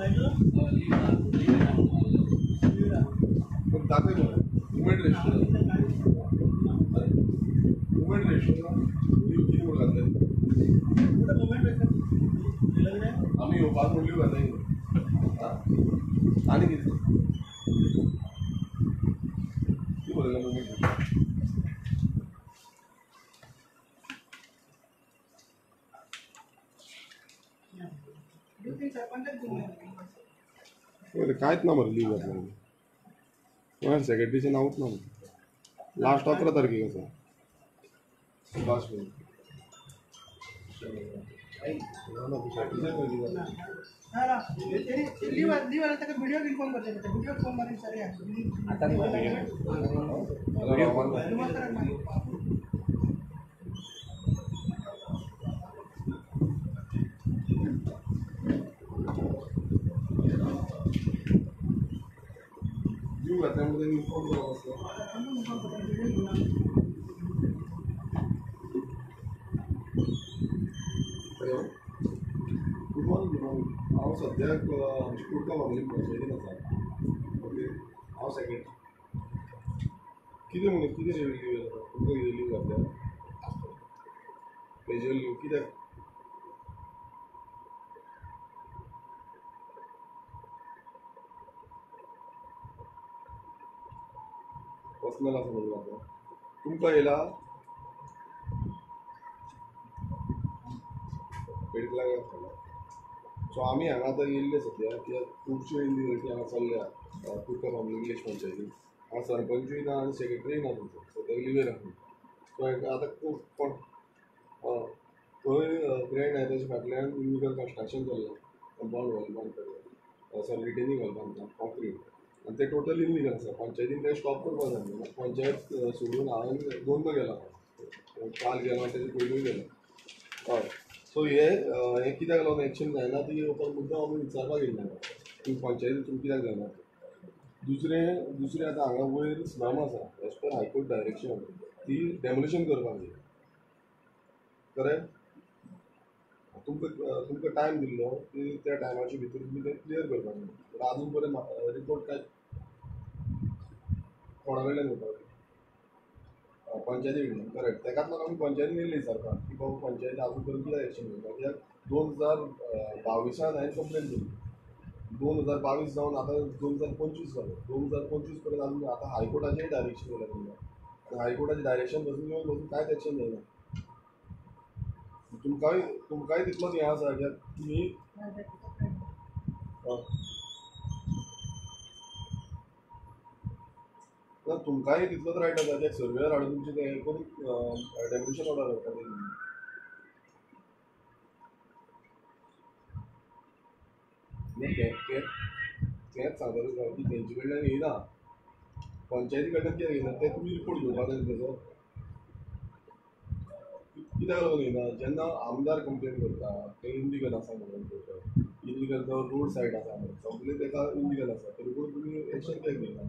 पण दाखय मरे movement register movement register leave कितें म्हूण घातलें आमी येवपाक म्हूण लीव घातलें आनी कितें कितें बरयलां मुवमेंट रजिस्टर कांयच ना मरे लीव घातलें कोण सेक्रेटरीचें नांवूच ना लास्ट 11 तारखेक आसा Subhash good morning good morning. हांव सद्याक आमची कुडका बांबोळी पंचायतीन आसा. ओके, हांव सेक्रेटरी. कितें म्हणून कितें लीव आसा तुमकां? कितें लीव घातल्या क्रेज्युअल लीव कित्याक? पर्सनल आसा म्हणून आसा तुमकां येयला पेडकला घातला. सो आमी हांगा आतां येयल्ले सद्या कित्याक खुबश्यो इलिगलिटी हांगा चल्ल्या कुडका बांबोळी विलेज पंचायतीन. हांगा सरपंचूय ना आनी सेक्रेटरीय ना तुमचो सद्याक लिवेर आसा. सो आतां खूब कोण थंय ग्रँड हायताच्या फाटल्यान इलिगल कन्स्ट्रक्शन चल्लां. कंपाउंड वॉल बांदता, सॉरी रिटेनिंग वॉल बांदता कॉन्क्रीट, आनी तें टोटल इलिगल आसा. पंचायतीन तें स्टॉप करपाक जाय. पंचायत सोडून हांवें दोनदां गेलां, काल गेलो आनी तेजे पयलूय गेलो. हय, सो हे हें कित्याक लागून एक्शन जायना ती ओपन मुद्दाम आमी विचारपाक येयल्ले की पंचायतीन तुमी कित्याक जायना. दुसरें दुसरें आतां हांगा वयर स्लम आसा, एज पर हायकोर्ट डायरेक्शन ती डेमोलिशन करपाक जाय. करेक्ट? तुमकां तुमकां टायम दिल्लो की त्या टायमाचे भितर तुमी तें क्लियर करपाक जाय. बट आजून पर्यंत रिपोर्ट कांय कोणा कडल्यान येवपाक जाय? पंचायती कडल्यान. करेक्ट. तेकाच लागून आमी पंचायतीन येयल्ली विचारपाक की बाबा पंचायत आजून पर्यंत कित्याक एक्शन घेवना? कित्याक 2022 हांवें कंप्लेन केली, 2022 जावन आतां 2025 जालो. 2025 पर्यंत आजून आतां हायकोर्टाचेंय डायरेक्शन येयलां तुमकां, आनी हायकोर्टाचें डायरेक्शन पासून येवन पासून कांयच एक्शन जायना. तुमकांय तुमकांय तितलोच हें आसा कित्याक तुमी तुमकांय तितलोच रायट आसा कित्याक सर्वेयर हाडून तुमचें तें करून डेमोलिशन ऑर्डर हाडपाक जाय. तें तेंच सांगता तुका की तेंचे कडल्यान येयना, पंचायती कडल्यान कित्याक येयना तें तुमी रिपोर्ट घेवपाक जाय तेजो. कित्याक लागून येयना? जेन्ना आमदार कंप्लेन करता तें इल्लिगल आसा म्हणून, इल्लिगल तो रोड सायड आसा म्हणून सगळें तेका इल्लिगल आसा, तरी पूण तुमी एक्शन कित्याक घेयना?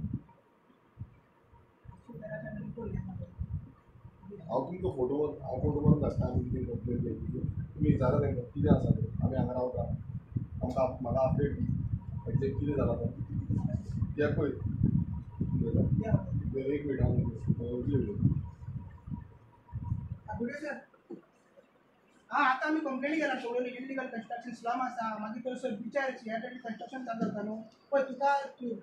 हांव तुमकां फोटो हांव फोटो मारून धाडटा आमी कितें कंप्लेन केली ती तुमी विचारा तांकां कितें आसा तें. आमी हांगा रावता, आमकां म्हाका अपडेट दी एक्झॅक्ट कितें जालां तें. कित्याक पळय एक मिनट हांव उलयता. हां, आतां आमी कंप्लेनी केला सगळ्यो इल्लिगल कन्स्ट्रक्शन स्लम आसा, मागीर थंयसर बिचार ह्या सायडीन कन्स्ट्रक्शन चालू जाता न्हू. पळय तुका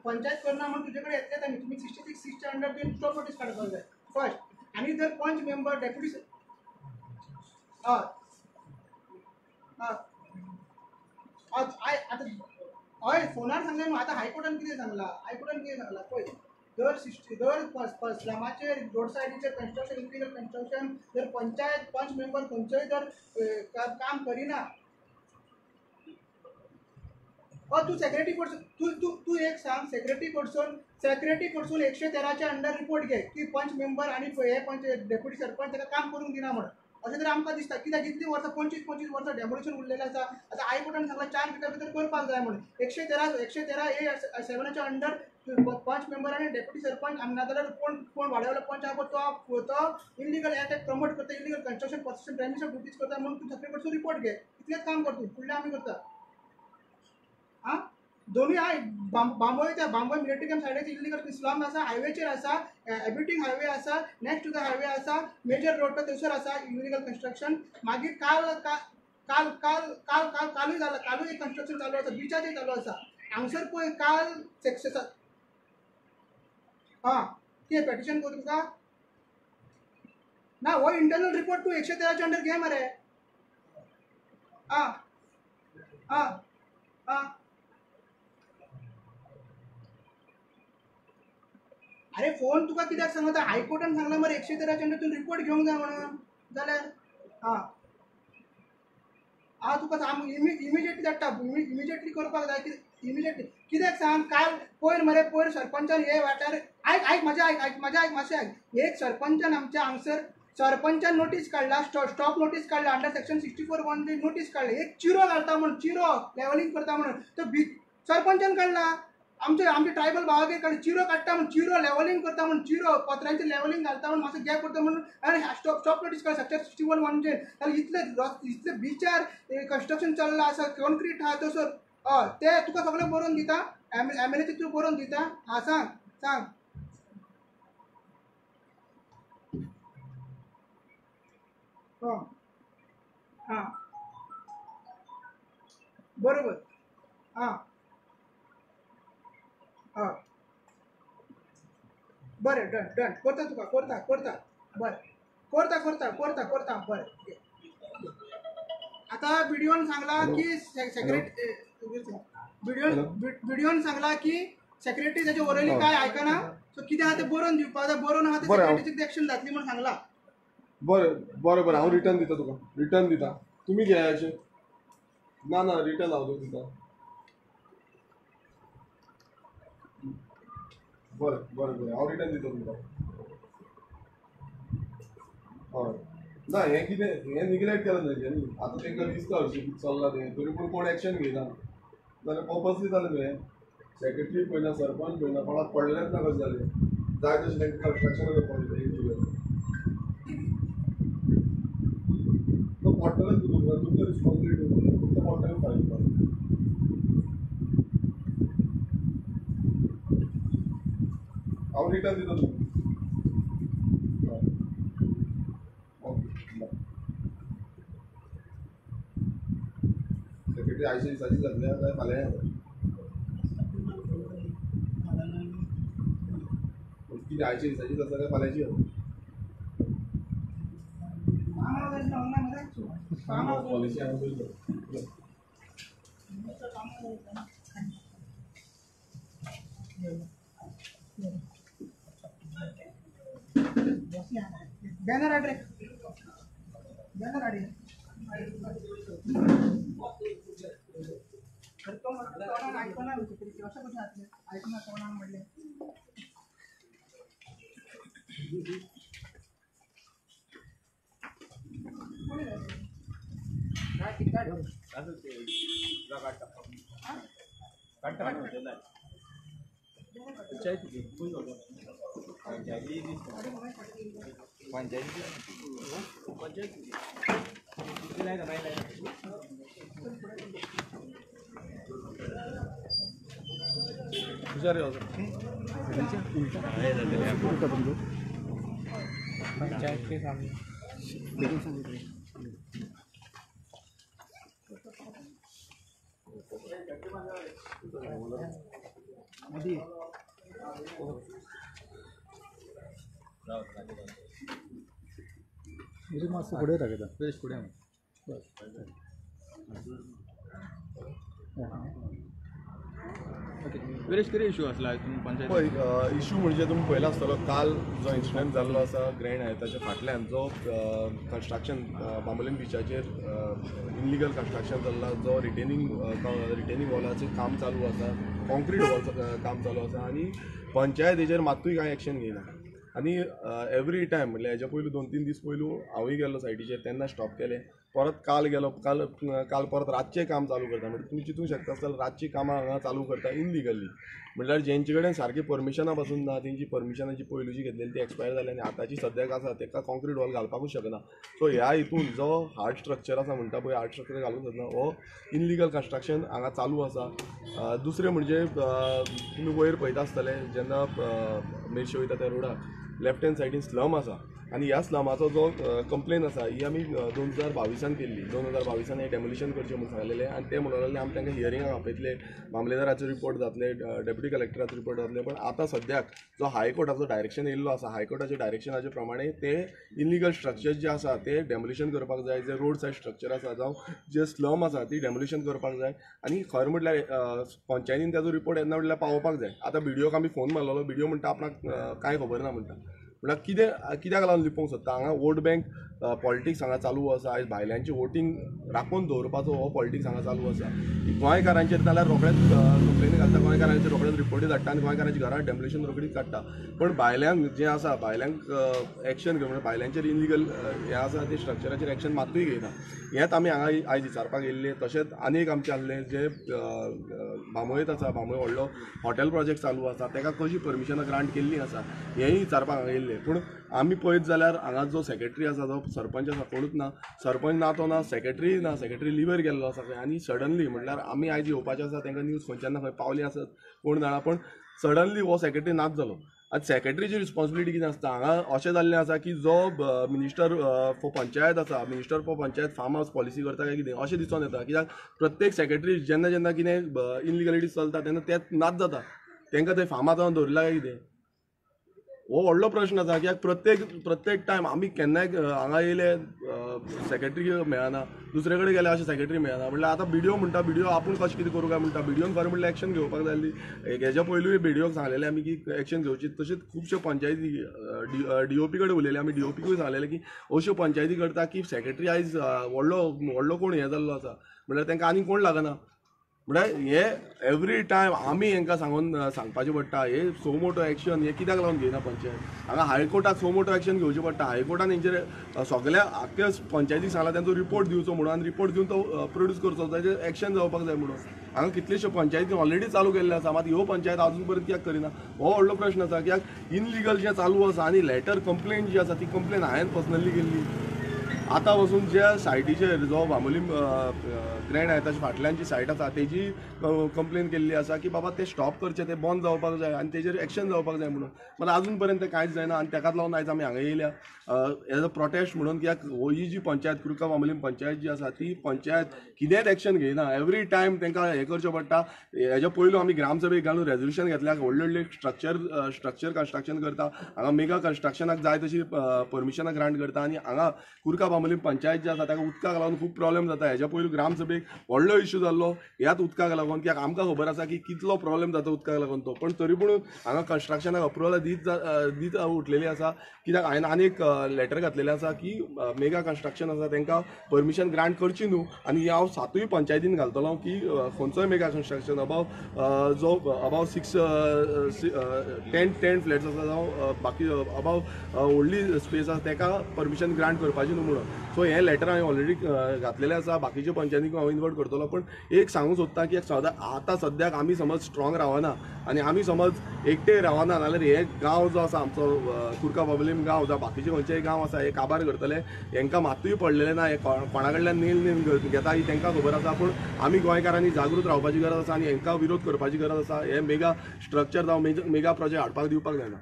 पंचायत करना म्हूण तुजे कडेन येतलेच आमी. तुमी 66(6) अंडर तुवें स्टॉप नोटीस काडपाक जाय फर्स्ट. आनी जर पंच मेंबर डेप्युटी हय हय आतां हय फोनार सांगलें न्हू. आतां हायकोर्टान कितें सांगलां? हायकोर्टान कितें सांगलां पळय, दर 60 दर स्लमाचेर रोड सायडीचेर कन्स्ट्रक्शन इलिगल कन्स्ट्रक्शन जर पंचायत पंच मेंबर खंयचोय जर काम करिना, हय तूं सेक्रेटरी कडसून तूं तूं तूं एक सांग, सेक्रेटरी कडसून 113 अंडर रिपोर्ट घे की पंच मेंबर आनी हे पंच डेप्युटी सरपंच ताका काम करूंक दिना म्हणून. अशें तर आमकां दिसता कित्याक इतलीं वर्सां 25-25 वर्सां डेमोलिशन उरलेलें आसा. आतां हायकोर्टान सांगलां 4 विका भितर करपाक जाय म्हणून. 113 A 7 under पंच मेंबर आनी डेप्युटी सरपंच आनी नाजाल्यार कोण कोण वाड्यावयलो पंच आहा पळय तो इल्लिगल एक्ट प्रमोट करता, illegal construction possession premise of duties करता म्हणून तूं सगळे कडसून रिपोर्ट घे. इतलेंच काम कर तूं, फुडलें आमी करता. आं दोनूय आहा बांबोळे त्या बांबोळे मिलिटरी कॅम्प सायडीक इलिगल स्लम आसा, हायवेचेर आसा, एबिटींग हायवे आसा, नेक्स्ट टू the highway आसा, मेजर रोड थंयसर आसा इलिगल कन्स्ट्रक्शन. मागीर काल काल काल काल काल कालूय जाला, कालूय एक कन्स्ट्रक्शन चालू आसा, बिचाचेर चालू आसा हांगसर. पळय काल सेक्शन आं कितें पेटिशन करूं तुका ना, हो इंटरनल रिपोर्ट तूं 113 अंडर घे मरे. आं आं आं अरे फोन तुका कित्याक सांगता, हायकोर्टान सांगला मरे 113 अंडर तूं रिपोर्ट घेवंक जाय म्हणून जाल्यार. आं हांव तुका इमिजिएटली धाडटा, इमिजिएटली करपाक जाय. इमिजिएटली कित्याक सांग, काल पयर मरे पयर सरपंचान हे वाठार आयक आयक म्हजें आयक आयक म्हजें आयक मातशें आयक. एक सरपंचान आमच्या हांगसर सरपंचान नोटीस काडला, स्टॉप नोटीस काडला अंडर सेक्शन 64(1) नोटीस काडली. एक चिरो घालता म्हणून, चिरो लेवलिंग करता म्हणून तो सरपंचान काडला. आमचे आमचे ट्रायबल भावागेर काडली, चिरो काडटा म्हणून, चिरो लेवलिंग करता म्हणून, चिरो पत्र्यांचें लेवलिंग घालता म्हणून मातसो गॅप करता म्हणून आनी स्टॉप नोटीस काडली सेक्शन 61(1). जाल्यार इतले इतले बिचार कन्स्ट्रक्शन चल्लां आसा, कॉन्क्रीट आहा थंयसर. हय ते तुका सगळें बरोवन दिता, एम एल एचे थ्रू बरोवन दिता. आं सांग सांग. हां हां बरोबर. हां हय बरें, डन डन करता तुका, करता करता, बरें करता करता करता करता, बरें. आतां बिडिओन सांगला की सेक्रेटरी, बिडिओन सांगला की सेक्रेटरी ताचे ओरली काय आयकना, सो कितें आहा तें बरोवन दिवपाक जाय, बरोवन आहा तें सेक्रेटरीची एक्शन जातली म्हणून सांगला. बरें बरें बरें, हांव रिटर्न दिता तुका, रिटर्न दिता, तुमी घेया अशें. ना ना रिटर्न हांव तुका दिता. बरें बरें बरें, हांव रिटर्न दिता तुमकां. हय ना हें कितें हें निग्लेक्ट केलां तेंच्यांनी, आतां तांकां दिसता हरशीं कितें चल्लां तें, तरी पूण कोण एक्शन घेयना जाल्यार पर्पजली जालें न्हू हें. सेक्रेटरी पळयना, सरपंच पळयना, कोणाक पडलेंच ना कशें जालें, जाय तशें तांकां कन्स्ट्रक्शन करपाक दिता. तो पडटलें तुमकां, तुमकां रिस्पॉन्सिबिलिटी, तुमकां पडटलें फायल. हांव रिटर्न दिता तुमकां. ओके सेक्रेटरी आयच्या दिसाची जातल्या काय फाल्यां कितें आयच्या दिसाची जाता काय फाल्यांची जाता? पॉलिसी हांव पयली. बॅनर हाड रे, बॅनर हाड. तो तोंडान आयकना, अशें कशें जातलें, आयकना तोंडान म्हणलें. पंचायत के सामने मातसो फुडें दाखयता, फ्रेश फुडें. बस विरेश, कितें इशू आसला पंचायत? पळय इशू म्हणजे तुमी पळयला आसतलो, काल जो इन्सिडंट जाल्लो आसा ग्रँड हायताच्या फाटल्यान, जो कन्स्ट्रक्शन बांबोलीम बिचाचेर इनलिगल कन्स्ट्रक्शन चल्ला, जो रिटेनिंग वॉलाचें काम चालू आसा, कॉन्क्रीट वॉलचें काम चालू आसा आनी पंचायत हेजेर मात्तूय कांय एक्शन घेयना. आनी एवरी टायम म्हणल्यार हेज्या पयलू 2-3 दीस पयलू हांवूय गेल्लो सायटीचेर, तेन्ना स्टॉप केलें. परत काल गेलो, काल काल परत रातचें काम चालू करता. म्हणजे तुमी चिंतूंक शकता जाल्यार रातचीं कामां हांगा चालू करता इनलिगली. म्हणल्यार जेंचे कडेन सारकी परमिशनां पासून ना, तेंची परमिशनां जी पयलूची घेतलेली ती एक्सपायर जाली आनी आतांची सद्याक आसा तेका कॉन्क्रीट वॉल घालपाकूच शकना. सो ह्या हितून जो हार्ड स्ट्रक्चर आसा म्हणटा पळय, हार्ड स्ट्रक्चर घालूंक शकना, हो इनलिगल कन्स्ट्रक्शन हांगा चालू आसा. दुसरें म्हणजे तुमी वयर पळयता आसतले जेन्ना मेरशे वयता त्या रोडाक लेफ्ट हँड सायडीन स्लम आसा आनी ह्या स्लमाचो जो कंप्लेन आसा ही आमी 2022 केल्ली. 2022 हें डेमोलिशन करचें म्हणून सांगलेलें आनी ते म्हणून लागले आमी तांकां हियरिंगाक आपयतले, मामलेदाराचो रिपोर्ट जातले, डेप्युटी कलेक्टराचो रिपोर्ट जातले. पण आतां सद्याक जो हायकोर्टाचो डायरेक्शन येयल्लो आसा, हायकोर्टाच्या डायरेक्शनाचे प्रमाणे ते इनलिगल स्ट्रक्चर जे आसा ते डेमोलिशन करपाक जाय. जे रोड सायड स्ट्रक्चर आसा जावं जे स्लम आसा ती डेमोलिशन करपाक जाय. आनी खरें म्हटल्यार पंचायतीन ताजो रिपोर्ट येन्ना म्हटल्यार पावोवपाक जाय. आतां बीडीओक आमी फोन मारलेलो, बीडीओ म्हणटा आपणाक कांय खबर ना म्हणटा. म्हणल्यार कितें कित्याक लागून लिपोवंक सोदता? हांगा वोट बँक पॉलिटिक्स हांगा चालू आसा. आयज भायल्यांची वोटींग राखून दवरपाचो हो पॉलिटिक्स हांगा चालू आसा. गोंयकारांचेर जाल्यार रोखडेच कंप्लेनी घालता, गोंयकारांचेर रोखडेच रिपोर्टी धाडटा आनी गोंयकारांची घरां डेमोलिशन रोखडीच काडटा. पण भायल्यांक जें आसा भायल्यांक एक्शन घेवन म्हणल्यार भायल्यांचेर इनलिगल हें आसा ते स्ट्रक्चराचेर एक्शन मात्तूय घेयना. हेंच आमी हांगा आयज विचारपाक येयल्ले. तशेंच आनी एक आमचें आसलें जें बांबोळेंत आसा, बांबोळे व्हडलो हॉटेल प्रोजेक्ट चालू आसा, ताका कशी परमिशनां ग्रांट केल्लीं आसा हेंय विचारपाक हांगा येयल्ले. पूण आमी पळयत जाल्यार हांगा जो सेक्रेटरी आसा, जो सरपंच आसा, कोणूच ना, सरपंच ना तो ना, सेक्रेटरी ना, सेक्रेटरी लिव्हर गेल्लो आसा खंय. आनी सडनली म्हणल्यार आमी आयज येवपाचें आसा तांकां न्यूज खंयच्यान ना खंय पावली आसत कोण जाणा, पूण सडनली हो सेक्रेटरी नाच जालो. आतां सेक्रेटरीची रिस्पॉन्सिबिलिटी कितें आसता हांगा? अशें जाल्लें आसा की जो मिनिस्टर फॉर पंचायत आसा, minister for panchayat farm house policy करता काय कितें अशें दिसून येता. कित्याक प्रत्येक सेक्रेटरी जेन्ना जेन्ना कितें इनलिगलिटी चलता तेन्ना तेच नाच जाता, तांकां थंय फार्म हावसान दवरिल्ला काय कितें, हो व्हडलो प्रश्न आसा. कित्याक प्रत्येक प्रत्येक टायम आमी केन्नाय हांगा येयले सेक्रेटरी मेळना, दुसरे कडेन गेले अशें सेक्रेटरी मेळना. म्हणल्यार आतां बीडीओ म्हणटा, बीडीओ आपूण कशें कितें करूं काय म्हणटा. बीडीओन खरें म्हणल्यार एक्शन घेवपाक जाय आसली. हेज्या पयलूय बीडीओक सांगलेलें आमी की एक्शन घेवची. तशेंच खुबश्यो पंचायती डीओपी कडेन उलयले आमी, डीओपीकूय सांगलेलें की अश्यो पंचायती करता की सेक्रेटरी आयज व्हडलो व्हडलो कोण हें जाल्लो आसा, म्हणल्यार तांकां आनी कोण लागना. म्हणल्यार हे एवरी टायम आमी हांकां सांगून सांगपाचें पडटा हे सो मोटो एक्शन हे कित्याक लागून घेयना पंचायत. हांगा हायकोर्टाक सो मोटो एक्शन घेवचें पडटा. हायकोर्टान हेंचेर सगल्या आख्ख्या पंचायतीक सांगला तेंचो रिपोर्ट दिवचो म्हणून आनी रिपोर्ट दिवन तो प्रोड्यूस करचो, ताचेर एक्शन जावपाक जाय म्हणून. हांगा कितलेश्यो पंचायती ऑलरेडी चालू केल्ले आसा, मात ह्यो पंचायत आजून पर्यंत कित्याक करिना हो व्हडलो प्रश्न आसा. कित्याक इनलिगल जें चालू आसा आनी लेटर कंप्लेन जी आसा ती कंप्लेन हांवें पर्सनली केल्ली. आतां वचून ज्या सायटीचेर जो बांबोली ग्रँड हायताच्या फाटल्यान जी सायट आसा तेजी कंप्लेन केल्ली आसा की बाबा ते स्टॉप करचे, ते बंद जावपाक जाय आनी तेजेर एक्शन जावपाक जाय म्हणून. मात आजून पर्यंत कांयच जायना आनी ताकाच लागून आयज आमी हांगा येयल्या एज अ प्रोटेस्ट म्हणून. कित्याक ही जी पंचायत कुरका बांबोली पंचायत जी आसा ती पंचायत कितेंच एक्शन घेयना. एवरी टायम तांकां हें करचें पडटा. हेज्या पयलू आमी ग्रामसभेक घालून रेजोल्युशन घेतल्या, व्हडले व्हडले स्ट्रक्चर कन्स्ट्रक्शन करता, हांगा मेगा कन्स्ट्रक्शनाक जाय तशी परमिशनां ग्रांट करता आनी हांगा कुरका बांबोली पंचायत जी आसा ताका उदकाक लागून खूब प्रॉब्लेम जाता. हेज्या पयलू ग्रामसभेक व्हडलो इश्यू जाल्लो ह्याच उदकाक लागून, कित्याक आमकां खबर आसा की कितलो प्रॉब्लेम जाता उदकाक लागून तो. पण तरी पूण हांगा कन्स्ट्रक्शनाक अप्रुवल दीत दीत उठलेली आसा. कित्याक हांवें आनी एक लेटर घातलेलें आसा की मेगा कन्स्ट्रक्शन आसा तांकां परमिशन ग्रांट करची न्हू आनी हांव सातूय पंचायतीन घालतलो की खंयचोय मेगा कन्स्ट्रक्शन अबाव जो अबाव 6 10 फ्लॅट्स आसा जावं बाकी अबाव व्हडली स्पेस आसा ताका परमिशन ग्रांट करपाची न्हू म्हणून. सो हें लेटर हांवें ऑलरेडी घातलेलें आसा. बाकीच्यो पंचायतींक हांव इन्वर्ट करतलो. पण एक सांगूंक सोदता की आतां सद्याक आमी समज स्ट्रॉंग रावना आनी आमी समज एकटे रावना नाल्यार हे गांव जो आसा आमचो कुरका बाबोलीम गांव जावं बाकीचे खंयचेय गांव आसा हे काबार करतले. हेंकां मात्तूय पडलेलें ना, हे कोणा कडल्यान नेल नेल घेता ही तांकां खबर आसा. पूण आमी गोंयकारांनी जागृत रावपाची गरज आसा आनी हेंकां विरोध करपाची गरज आसा. हे मेगा स्ट्रक्चर जावं मेगा प्रोजेक्ट हाडपाक दिवपाक जायना.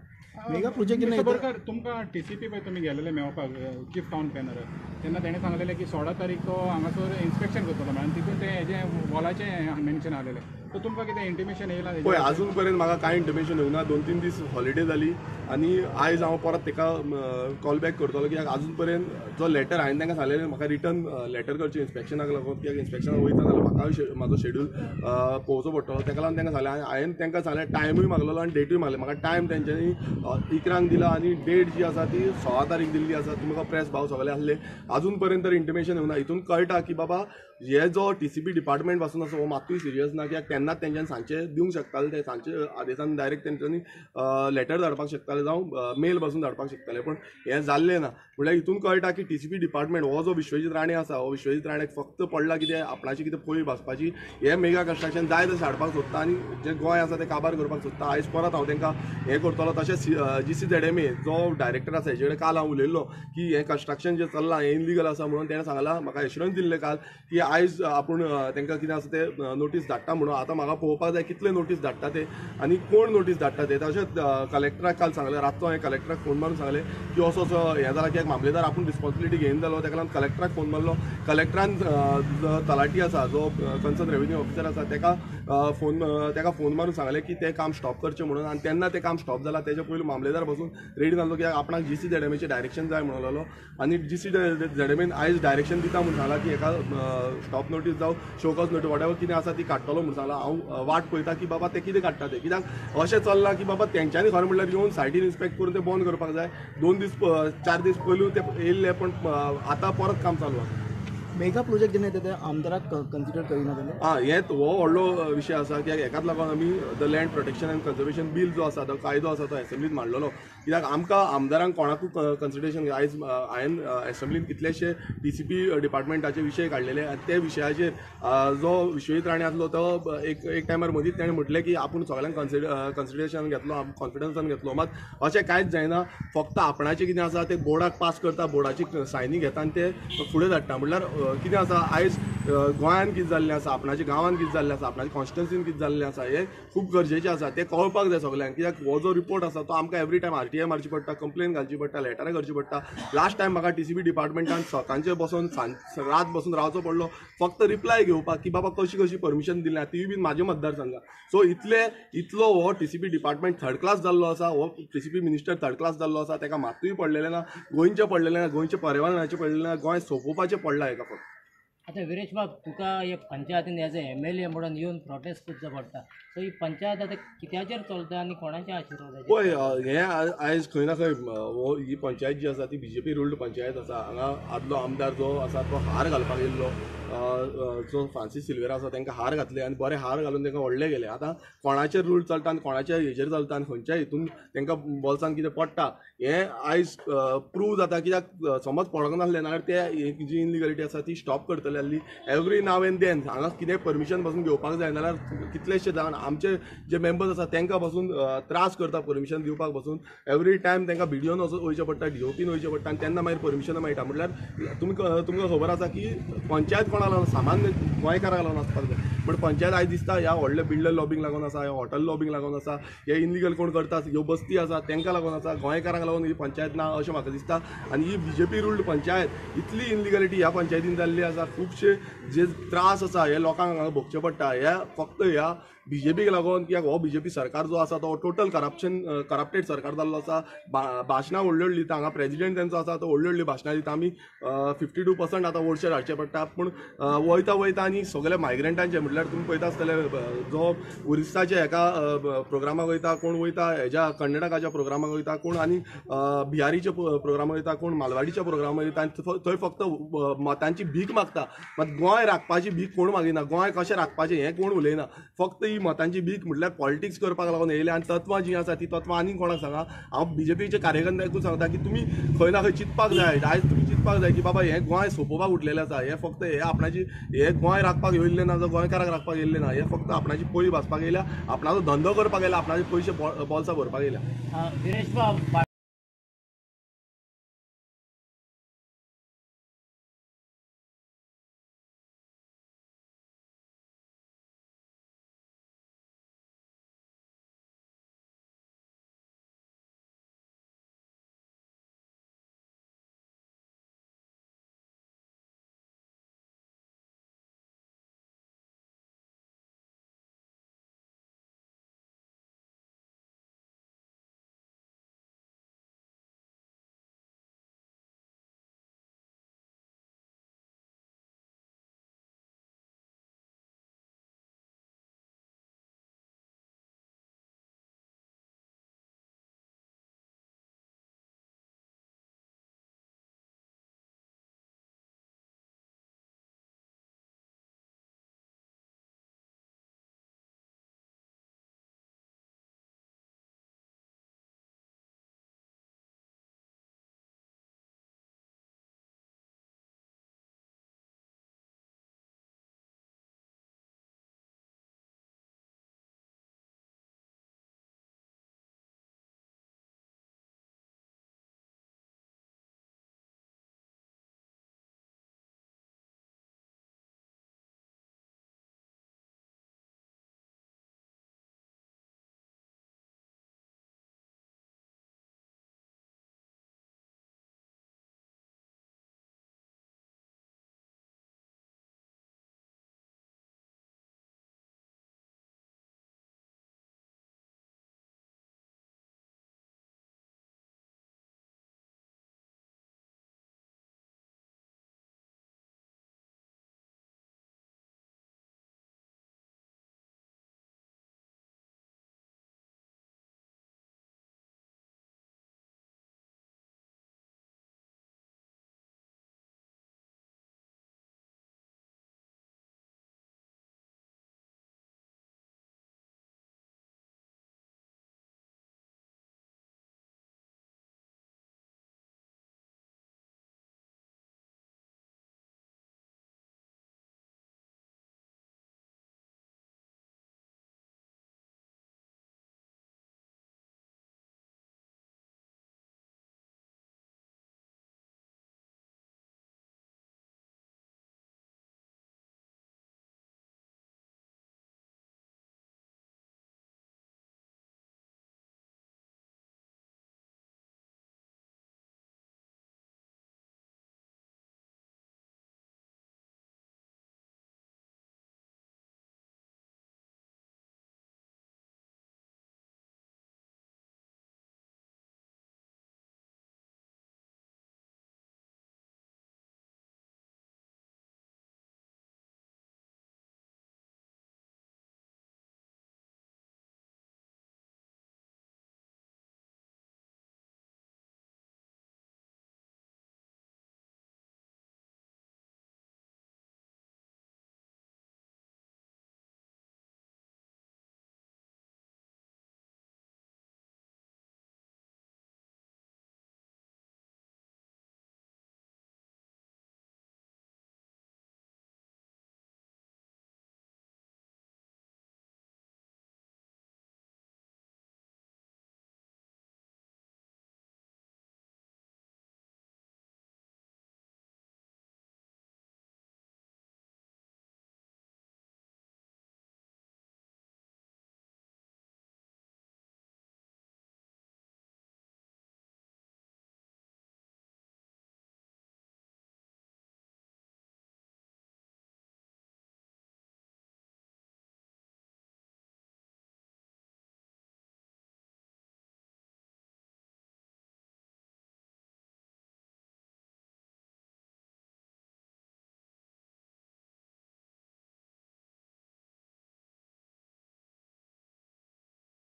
मेगा प्रोजेक्ट बरोबर तुमकां टीसीपी पळय तुमी गेलेले मेळपाक चीफ टावन प्लॅनर, तेन्ना तेणें सांगलेलें की 16 तारीख तो हांगासर इन्स्पेक्शन करतलो म्हणून, तितून तें हेजें वॉलाचें मेन्शन आसलेलें. सो तुमकां कितें इंटिमेशन येयलां? पळय आजून पर्यंत म्हाका कांय इंटिमेशन येवना. 2-3 दीस हॉलिडे जाली आनी आयज हांव परत ताका कॉल बॅक करतलो. कित्याक आजून पर्यंत जो लेटर हांवें तांकां सांगलेलें म्हाका रिटर्न लेटर करचें इन्स्पेक्शनाक लागून, कित्याक इन्स्पेक्शनाक वयता जाल्यार म्हाका म्हाजो शेड्यूल पळोवचो पडटलो. ताका लागून तांकां सांगलें. हांवें तांकां सांगलें टायमूय मागलेलो आनी डेटूय मागले. म्हाका टायम तेंच्यांनी 11 दिला आनी डेट जी आसा ती 16 तारीख दिल्ली आसा. तुमकां प्रेस भाव सगळे आसले. आजून पर्यंत तर इंटिमेशन येवना. हितून कळटा की बाबा हे जो टीसीपी डिपार्टमेंट पासून आसा हो मात्तूय सिरियस ना. कित्याक तेन्नाच तेंच्यांनी सांजचे दिवंक शकताले, ते सांजचे आदेसान डायरेक्ट तेंच्यांनी लेटर धाडपाक शकताले. शकताले जावं मेल पासून धाडपाक शकताले, पूण हें जाल्लें ना. म्हणल्यार हितून कळटा की टीसीपी डिपार्टमेंट हो जो विश्वजीत राणे आसा हो विश्वजीत राणेक फक्त पडला कितें आपणाची कितें पळय भाजपाची, हें मेगा कन्स्ट्रक्शन जाय तशें हाडपाक सोदता आनी जें गोंय आसा तें काबार करपाक सोदता. आयज परत हांव तांकां हें करतलो. तशेंच GCZMA जो डायरेक्टर आसा हेजे कडेन काल हांव उलयल्लो की हें कन्स्ट्रक्शन जें चल्लां हें इलिगल आसा म्हणून तेणें सांगलां, म्हाका एश्युरन्स दिल्लें काल की आयज आपूण तांकां कितें आसा तें नोटीस धाडटा म्हणून. आतां म्हाका पळोवपाक जाय कितले नोटीस धाडटा ते आनी कोण नोटीस धाडटा ते. तशेंच कलेक्टराक काल सांगलें, रातचो हांवें कलेक्टराक फोन मारून सांगलें की असो असो हें जाला की मामलेदार आपूण रिस्पॉन्सिबिलिटी घेवन जालो, ताका लागून कलेक्टराक फोन मारलो. कलेक्टरान तलाठी आसा जो कन्सर्न रेवेन्यू ऑफिसर आसा ताका फोन मारून सांगलें की तें काम स्टॉप करचें म्हणून, आनी तेन्ना तें काम स्टॉप जालां. तेच्या पयलीं मामलेदार बसून रेडी जालो की आपणाक GCZMAचें डायरेक्शन जाय म्हणून लागलो आनी GCZMAन आयज डायरेक्शन दिता म्हणून सांगलां की हेका स्टॉप नोटीस जावं शोकॉज नोटीस वॉटेवर कितें आसा ती काडटलो म्हणून सांगलां. हांव वाट पळयता की बाबा ते कितें काडटा ते, कित्याक अशें चल्लां की बाबा तेंच्यांनी खरें म्हणल्यार येवन सायटीन इन्स्पेक्ट करून ते बंद करपाक जाय. 2 दीस 4 दीस पयलू ते येयल्ले, पण आतां परत काम चालू आसा. मेगा प्रोजेक्ट जेन्ना येता ते आमदाराक कन्सिडर करिना जाल्यार आं हें हो व्हडलो विशय आसा की हेकाच लागून आमी the land protection and conservation bill जो आसा तो कायदो आसा तो एसेंब्लीत मांडलेलो, कित्याक आमकां आमदारांक कोणाकूय कन्सिडरेशन. आयज हांवें एसेंब्लीन कितलेशे TCP डिपार्टमेंटाचे विशय काडलेले आनी ते विशयाचेर जो विश्वजीत राणे आसलो तो एक टायमार मदींच ताणें म्हटलें की आपूण सगळ्यांक कन्सिडरेशन घेतलो, कॉन्फिडन्सान घेतलो. मात अशें कांयच जायना, फक्त आपणाचें कितें आसा तें बोर्डाक पास करता, बोर्डाची सायनी घेता आनी ते फुडें धाडटा. म्हणल्यार कितें आसा आयज गोंयांत कितें जाल्लें आसा, आपणाच्या गांवांत कितें जाल्लें आसा, आपणाच्या कॉन्स्टिट्युन्सीन कितें जाल्लें आसा हें खूब गरजेचें आसा, तें कळपाक जाय सगल्यांक. कित्याक हो जो रिपोर्ट आसा तो आमकां एवरी टायम RTI मारची पडटा, कंप्लेन घालची पडटा, लेटरां करची पडटा. लास्ट टायम म्हाका TCP डिपार्टमेंटान सकाळचें बसून रात बसून रावचो पडलो फक्त रिप्लाय घेवपाक की बाबा कशी कशी परमिशन दिल्या, तीय बीन म्हाज्या मतदारसंघात. सो इतलो हो TCP department third class जाल्लो आसा, हो TCP minister third class जाल्लो आसा, ताका मातूय पडलेलें ना, गोंयचें पडलेलें ना, गोंयचें पर्यावरणाचें पडलेलें ना, गोंय सोंपोवपाचें पडलां हेका फक्त. आतां विरेश बाब, तुका हे पंचायतीन एज ए MLA म्हणून येवन प्रोटेस्ट करचो पडटा, सो ही पंचायत आतां कित्याचेर चलता आनी कोणाच्या आशिर्वादाचेर? पळय हें आयज खंय ना खंय ही पंचायत जी आसा ती BJP ruled panchayat आसा. हांगा आदलो आमदार जो आसा तो हार घालपाक येयल्लो, जो फ्रांसीस सिल्वेरा आसा तांकां हार घातले आनी बरे हार घालून तांकां व्हडले गेले. आतां कोणाचेर रूल चलता आनी कोणाच्या हेजेर चलता आनी खंयच्या हितून तांकां बोल्सान कितें पडटा हें आयज प्रूव जाता. कित्याक समज पडोंक नासलें नाल्यार ते जी इनलिगलिटी आसा ती स्टॉप करतले आसली. एवरी नाव एंड then हांगा कितें परमिशन पासून घेवपाक जाय, नाल्यार कितलेशे जाण आमचे जे मेंबर्स आसा तांकां पासून त्रास करता परमिशन दिवपाक पासून. एवरी टायम तांकां BDOन वयचें पडटा, DOPन वयचें पडटा आनी तेन्ना मागीर परमिशन मेळटा. म्हणल्यार तुमकां खबर आसा की पंचायत कोणाक लागून, सामान्य गोंयकाराक लागून आसपाक जाय, बट पंचायत आयज दिसता ह्या व्हडल्या बिल्डर लॉबींग लागून आसा, ह्या हॉटेल लॉबींग लागून आसा, हे इनलिगल कोण करता, ह्यो बस्ती आसा तांकां लागून आसा, गोंयकारांक लागून ही पंचायत ना अशें म्हाका दिसता. आनी ही BJP ruled panchayat इतली इनलिगलिटी ह्या पंचायतीन जाल्ली आसा, खुबशे जे त्रास आसा हे लोकांक हांगा भोगचे पडटा. हे फक्त ह्या BJPक लागून, कित्याक हो BJP सरकार जो आसा तो टोटल करप्टेड सरकार जाल्लो आसा. भाशणां व्हडली व्हडली दिता, हांगा प्रेजिडेंट तेंचो आसा तो व्हडली व्हडली भाशणां दिता. आमी 52% आतां वोटशेर हाडचें पडटा, पूण वयता वयता आनी सगळे मायग्रंटांचे म्हटल्यार तुमी पळयता आसतले जो उरिस्साच्या हेका प्रोग्रामाक वयता, कोण वयता हेज्या कर्नाटकाच्या प्रोग्रामाक वयता, कोण आनी बिहारीच्या प्रोग्रामाक वयता, कोण मालवाडीच्या प्रोग्रामाक वयता आनी थंय फक्त मतांची भीक मागता. मात गोंय राखपाची भीक कोण मागिना, गोंय कशें राखपाचें हें कोण उलयना, फक्त ही मतांची भीक म्हटल्यार पॉलिटिक्स करपाक लागून येयले. आनी तत्वां जीं आसा ती तत्वां आनी कोणाक सांगा, हांव BJPचे कार्यकर्त्यांकूच सांगता की तुमी खंय ना खंय चिंतपाक जाय. आयज तुमी चिंतपाक जाय की बाबा हें गोंय सोंपोवपाक उठलेलें आसा, हें फक्त हें आपणाची हें गोंय राखपाक येयल्लें ना, जावं गोंयकाराक राखपाक येयल्लें ना, हें फक्त आपणाची पळी भाजपाक येयल्या, आपणाचो धंदो करपाक येयला, आपणाचे पयशे बोल्सां भरपाक येयल्या. विरेश बाब,